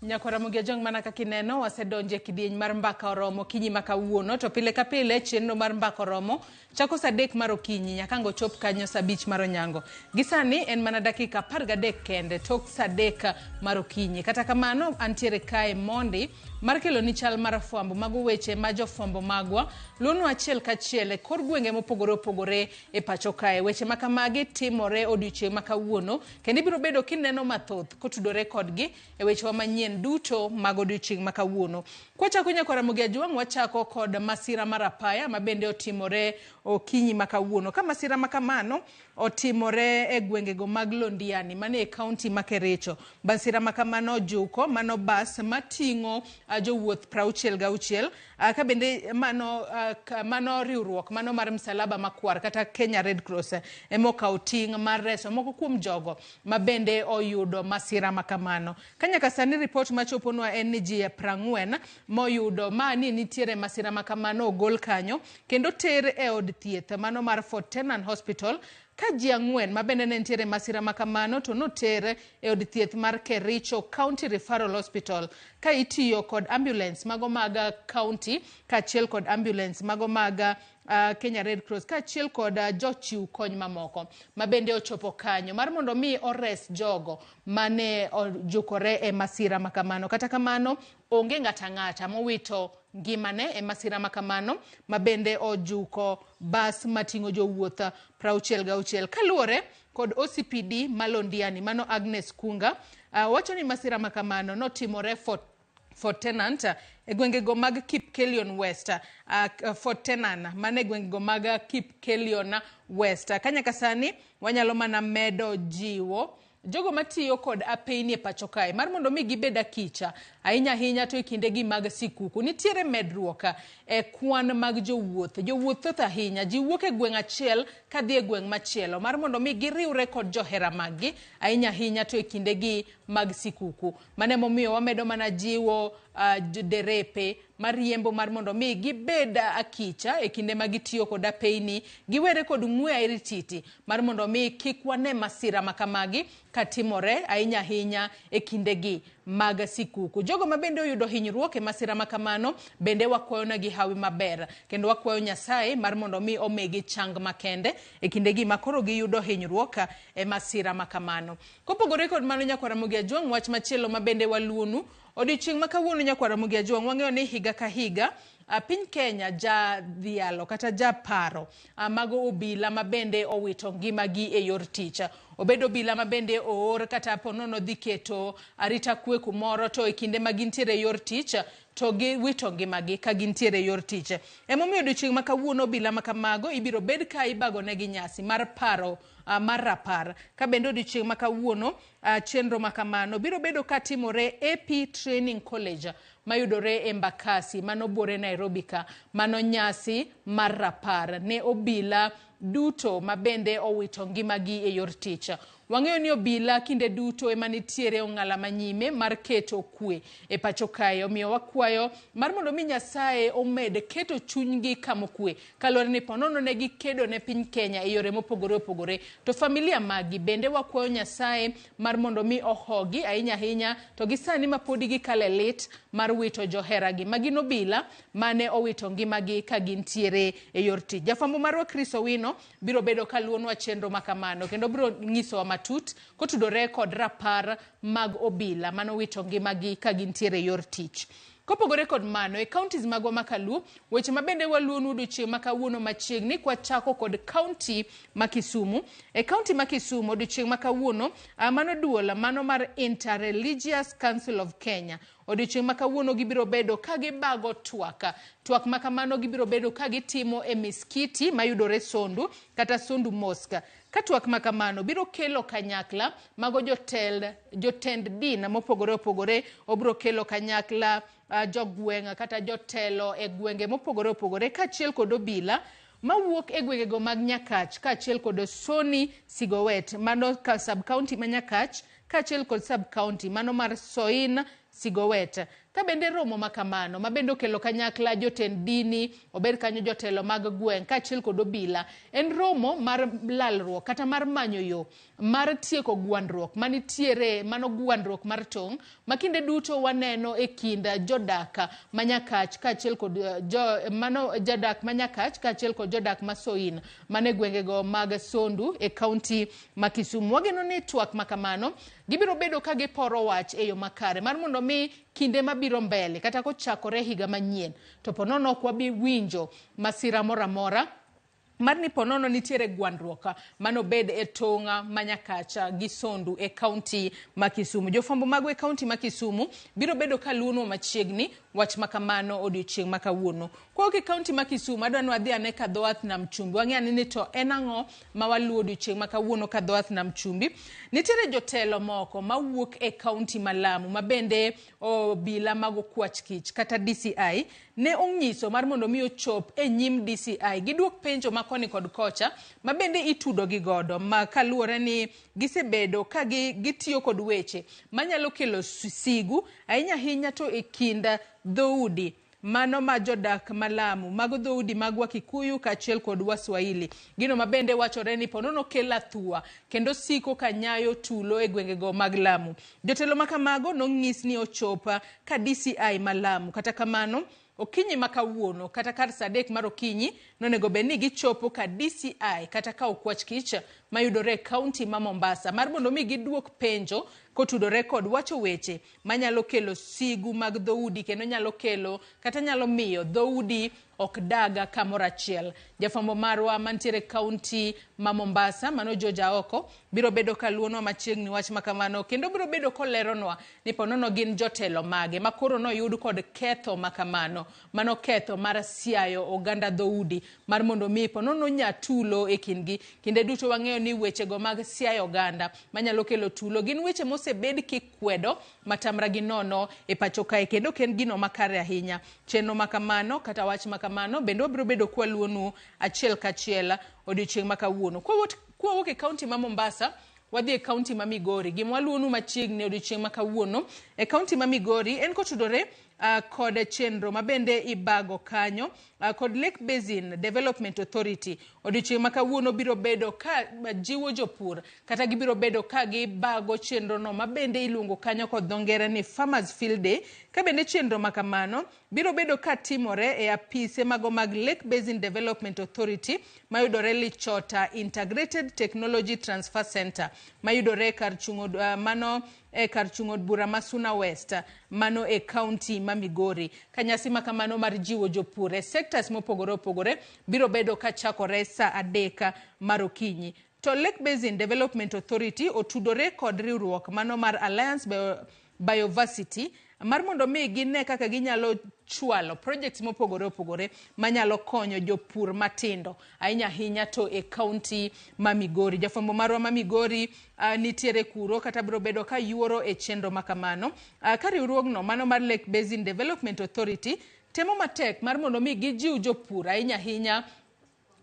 Nyakwar Ramogi Ajwang' mana kaka ineno wasedonjo e kidieny mar mbaka oromo okinyi ma kawuono to pile ka pile chenro mar mbaka oromo chako saa adek mar okinyi nyaka ang' ochop kanyo saa abich mar onyango. Gi sani en mana dakika 13 kende tok saa adek mar okinyi. Kata kamano antiere kae mondi mar keloni chal mar fwambo mago weche ma jofwambo magwa luonwa achiel kachiel e kor gwenge mopogore opogore e pacho kae. Weche ma kamagi timore odiochieng' ma kawuono kendo ibiro bedo kineno mathoth kotudore kodgi e wechewa manyien duto mag odiochieng' ma kawuono. Kwachako Nyakwar Ramogi Ajwang' wachako kod masira mar apaya ma bende otimore okinyi ma kawuono. Ka masira ma kamano otimore e gwengego mag Londiani mane e kaunti ma Kericho. Masira ma kamano ojuko mano bas mating'o jowuoth 66 ka bende mano, mano riwruok mano mar Msalaba Makwar kata Kenya Red Cross ema okawo ting' mar reso moko kuom jogo ma bende oyudo masira ma kamano. Ka nyaka sani ripot machoponwa en ni ji 40 moyudo ma ni nitiere masira ma kamano ogol kanyo kendo ter e od thieth mano mar Fort Tenan Hospital ka ji 4 ma bende ne nitiere masira ma kamano to noter e od thieth mar Kericho County Referral Hospital ka itiyo kod ambulance mago mag county kaachiel kod ambulance mago mag Kenya Red Cross kaachiel kod jochiw kony mamoko ma bende ochopo kanyo mar mondo mi ores jogo mane ojukore e masira ma kamano. Kata kamano onge ng'ato ang'ata mowito ngimane e masira ma kamano ma bende ojuko bas mating'o jowuoth 66. Kaluwore kod OCPD ma Londiani mano Agnes Kunga, wacho ni masira ma kamano notimore Fort Tenant e gwengego mag Kipkelion West, Fort Tenan mane gwengego mag Kipkelion West. Ka nyaka sani wanyalo mana medo jiwo jogo matiyo kod apeyni e pacho kae mar mondo mi gibed akicha ahinya ahinya to e kindegi mag sikuku. Nitiere medruok e kwan mag jowuoth. Jowuoth thoth ahinya, ji wuok e gweng' achiel kadhi e gweng' machielo mar mondo mi giriwre kod johera maggi ahinya ahinya to e kindegi mag sikuku. Mano emomiyo wamedo mana jiwo derepe mariembo mar mondo mi gibed akicha e kinde ma gitiyo kod apeyni, giwere kod ng'we airititi mar mondo mi kik wane masira ma kamagi katimore ahinya ahinya e kindegi mag sikuku. Jogo ma bende oyudo hinyruok e masira ma kamano bende wakwayonegi hawi maber kendo wakwayo Nyasaye mar mondo mi omigi chang makende e kindegi ma koro giyudo hinyruok e masira ma kamano. Kopogore kod mano Nyakwar Ramogi Ajwang', wach machielo ma bende waluonu odiochieng' ma kawuono Nyakwar Ramogi Ajwang', wang'eyo ni higa ka higa piny Kenya ja dhialo kata ja paro mago obila ma bende owito ngimagi e yor tich. Obedo obila ma bende oor kata ponono dhi keto arita kwe kumoro to e kinde ma gintiere e yor tich to giwito ngimagi ka gintiere e yor tich. Emomiyo odiochieng' ma kawuono obila ma kamago ibiro bed ka ibagonegi nyasi mar paro mar rapar. Ka bende odiochieng' ma kawuono chenro ma kamano biro bedo ka timore AP Training College mayudore Embakasi mano buore Nairobi ka. Mano nyasi mar rapar ne obila duto ma bende owito ngimagi e yor tich. Wang'eyo ni obila kinde duto ema nitiere ong'ala manyime mar keto kwe e pacho kae. Omiyo wakwayo mar mondo mi Nyasaye omed keto chunygi kamokwe kaluwore ni ponono ne gikedo ne piny Kenya e yore mopogore opogore. To familia maggi bende wakwayo Nyasaye mar mondo mi ohogi ahinya ahinya to gi sani ma podi gikale lit mar wito joheragi ma gin obila mane owito ngimagi ka gintiere e yor tich. Jafwambo marwa Chris Owino biro bedo ka luonwa chenro ma kamano kendo biro nyisowa matut kotudore kod rapar mag obila mane owito ngimagi ka gintiere e yor tich. Kopogore kod mano, e counties magwa ma Kaluo, weche ma bende waluonu odiochieng' ma kawuono machiegni kwachako kod county ma Kisumu. E county ma Kisumu odiochieng' ma kawuono, mano duol mano mar Inter-Religious Council of Kenya. Odiochieng' ma kawuono gibiro bedo ka gibago twak. Twak ma kamano gibiro bedo ka gitimo e miskiti mayudore Sondu kata Sondu Mosque. Ka twak ma kamano biro kelo kanyakla mago jotend din mopogore opogore, obiro kelo kanyakla jogweng' kata jotelo e gwenge mopogore opogore kaachiel kod obila mawuok e gwengego mag Nyakach kaachiel kod Soni Sigowet mano sub county ma Nyakach kaachiel kod sub county mano mar Soin Sigowet. Ka bende romo ma kamano ma bende okelo kanyakla jotend dini, obed kanyo jotelo mag gweng' kaachiel kod obila, en romo mar lalruok kata mar manyo yo mar tieko gwandruok manitiere, mano gwandruok mar tong' ma kinde duto waneno e kind jodak ma Nyakach kaachiel kod jo, mano jodak ma Nyakach kaachiel kod jodak ma Soin mane gwengego mag Sondu e kaunti ma Kisumu. Wageno ni twak ma kamano gibiro bedo ka giporo wach e yo makare mar mondo mi kinde mabiro mbele kata kochakore higa manyien to ponono ok wabi winjo masira moro amora mar ni ponono nitiere gwandruok manobed e tong' ma Nyakacha gi Sondu e kaunti ma Kisumu. Jofwambo magwa e kaunti ma Kisumu biro bedo ka luonwa machiegni wach ma kamano odiochieng' ma kawuono. Kowuok e kaunti ma Kisumu, adwa ni wadhi ane ka dho wath Nam Chumbi. Wang'e ane ni to en ang'o ma waluwo odiochieng' ma kawuono ka dho wath Nam Chumbi. Nitiere jotelo moko mawuok e kaunti ma Lamu ma bende obila mag okwach kich kata DCI ne onyiso mar mondo mi ochop e nyim DCI giduok penjo ma koni kod kocha ma bende itudo gi godo ma kaluwore ni gisebedo ka gitiyo kod weche manyalo kelo sigu ahinya ahinya to e kind dhoudi mano ma jodak ma Lamu, mago dhoudi mag Wakikuyu kaachiel kod Waswahili. Gino ma bende wachore ni ponono kelo athua kendo siko ka nyayo tulo e gwengego mag Lamu. Jotelo ma kamago nonyis ni ochopa ka DCI ma Lamu. Kata kamano, okinyi ma kawuono kata kar saa 3 mar okinyi nonego bed ni gichopo ka DCI kata ka okwach kich mayudore e kaunti ma Mombasa mar mondo mi giduok penjo kotudore kod wacho weche manyalo kelo sigu mag dhoudi kendo nyalo kelo kata nyalo miyo dhoudi ok daga kamoro achiel. Jafwambo marwa mantiere kaunti ma Mombasa mano George Aoko biro bedo ka luonwa machiegni wach ma kamano kendo biro bedo koleronwa ni ponono gin jotelo mage ma koro noyud kod ketho ma kamano, mano ketho mar siayo oganda dhoudi mar mondo mi ponono nya tulo e kindgi. Kinde duto wang'eyo ni wechego mag siayo oganda manyalo kelo tulo gin weche mosebed kikwedo matamra gi nono e pacho kae kendo ok en gino makare ahinya. Chenro ma kamano kata wach ma kamano bende wabiro bedo kwaluonu achiel kachiel odiochieng' ma kawuono. Kwawuok e kaunti ma Mombasa, wadhi e kaunti ma Migori. Gima waluonu machiegni odiochieng' ma kawuono e kaunti ma Migori en kotudore kod chenro ma bende ibago kanyo kod Lake Basin Development Authority. Odiochieng' ma kawuono biro bedo ka jiwo jopur kata gibiro bedo ka gibago chenro no ma bende iluongo kanyo kod dho ngere ni Farmers Field Day, ka bende chenro ma kamano biro bedo ka timore e apise mago mag Lake Basin Development Authority mayudore Lichota Integrated Technology Transfer Center mayudore kar chung' mano e kar chung' od bura ma Suna West mano e kaunti ma Migori. Ka nyasi ma kamano mar jiwo jopur e sectors mopogore opogore biro bedo ka chakore saa 3 mar okinyi. To Lake Basin Development Authority otudore kod riwruok mano mar Alliance Bioversity mar mondo mi gine kaka ginyalo chwalo projects mopogore opogore manyalo konyo jopur matindo ahinya ahinya to e kaunti ma Migori. Jafwambo marwa ma Migori nitiere kuro kata biro bedo ka yuoro e chenro ma kamano. Ka riwruogno mano mar Lake Basin Development Authority temo matek mar mondo mi gijiw jopur ahinya ahinya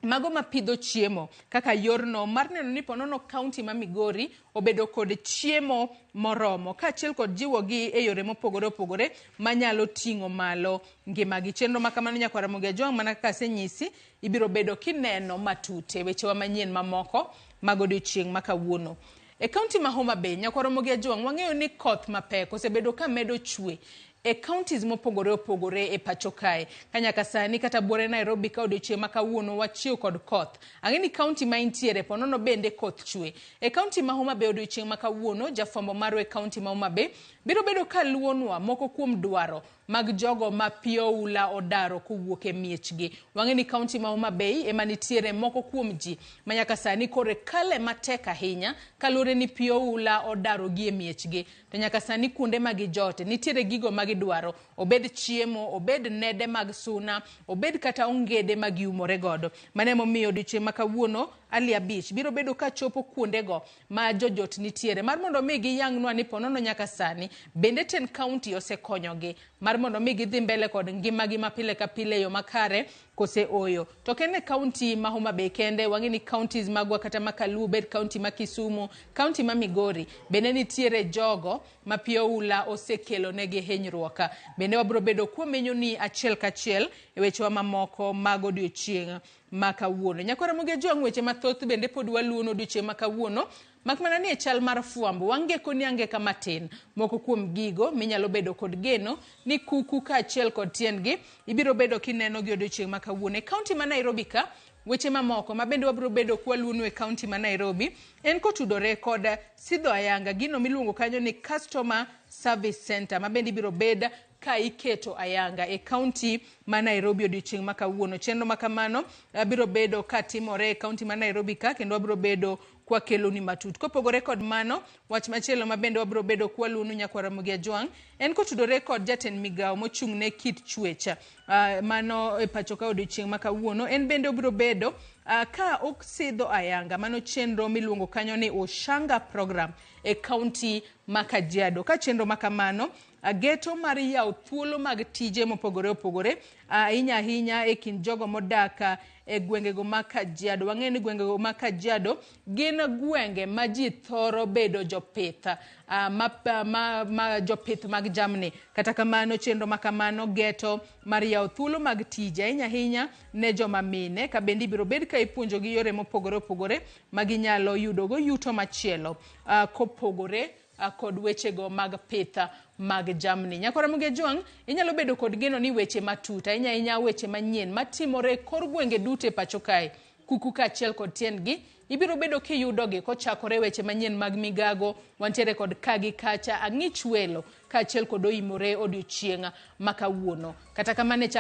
mago mapidho chiemo kaka yorno mar neno ni ponono kaunti ma Migori obedo kod chiemo moromo kaachiel kod jiwogi e yore mopogore opogore manyalo ting'o malo ngimagi. Chenro ma kamano nyakwar Ramogi Ajwang' mana kaka asenyisi ibiro bedo kineno matut e wechewa manyien mamoko mag odiochieng' ma kawuono. E kaunti ma Homa Bay, nyakwar Ramogi Ajwang' wang'eyo ni koth mapek osebedo ka medo chwe e counties mopogore opogore e pacho kae. Ka nyaka sani kata buore Nairobi ka odiochieng' ma kawuono wachiew kod koth. Ang'e ni county ma intiere ponono bende koth chwe. E county ma Homa Bay odiochieng' ma kawuono, jafwambo marwa e county ma Homa Bay biro bedo ka luonwa moko kuom dwaro mag jogo ma pi oula odaro kowuok e miechgi. Wang'e ni county ma Homa Bay ema nitiere moko kuom ji ma nyaka sani koro kale matek ahinya kaluwore ni pi oula odaro gi e miechgi. To nyaka sani kuonde ma gijote nitiere gigo ma gidwaro, obed chiemo, obed nede mag suna, obed kata ongede ma giumore godo. Mano emomiyo odiochieng' ma kawuono Ali Abich biro bedo ka chopo kuondego ma jojot nitiere mar mondo mi giyangnwa ni ponono nyaka sani bende 10 county osekonyogi mar mondo mi gidhi mbele kod ngimagi ma pile ka pile e yo makare kose oyo. To ok en e county ma Homa Bay kende, wang'e ni counties magwa kata ma Kaluo, bed county ma Kisumu, county ma Migori, bende nitiere jogo ma pi oula osekelo negi hinyruok. Bende wabiro bedo kwamenyo ni achiel kachiel e wechewa mamoko mag odiochieng' ma kawuono. Nyakwar Ramogi Ajwang', weche mathoth bende pod waluono odiochieng' ma kawuono, mak mana ni e chal mar fwambo wangeko ni angeka matin moko kuom gigo minyalo bedo kod geno ni kuku kaachiel kod tiendgi ibiro bedo kineno gi odiochieng' ma kawuono. E kaunti ma Nairobi ka, weche mamoko ma bende wabiro bedo kwaluonu e kaunti ma Nairobi en kotudore kod sidho ayanga gino miluongo kanyo ni Customer Service Center ma bende ibiro bed ka iketo ayanga e kaunti ma Nairobi odiochieng' ma kawuono. Chenro ma kamano biro bedo ka timore e kaunti ma Nairobi ka kendo wabiro bedo kwakeloni matut. Kopogore kod mano, wach machielo ma bende wabiro bedo kwaluonu nyakwar Ramogi Ajwang' en kotudore kod jatend migawo mochung' ne kit chwech mano e pacho ka odiochieng' ma kawuono. En bende obiro bedo ka osidho ayanga mano chenro miluongo kanyo ni Ushanga program e kaunti ma Kajiado. Ka chenro ma kamano geto mar yawo thuolo mag tije mopogore opogore ahinya ahinya e kind jogo modak e gwengego ma Kajiado. Wang'eyo ni gwengego ma Kajiado gin gwenge ma ji thoro bedo jopith ma jopith mag jamni. Kata kamano chenro ma kamano geto mar yawo thuolo mag tije ahinya ahinya ne joma mine ka bende ibiro bed ka ipuonjogi yore mopogore opogore ma ginyalo yudogo yuto machielo kopogore kod wechego mag pith mag jamni. Nyakwar Ramogi Ajwang', inyalo bedo kod geno ni weche matut ahinya ahinya weche manyien matimore e kor gwenge duto e pacho kae, kuku kaachiel kod tiendgi, ibiro bedo kiyudogi kochakore weche manyien mag migago, wantiere kod ka gi kacha, ang'ich welo kaachiel kod oimore odiochieng' ma kawuono. Kata kamano e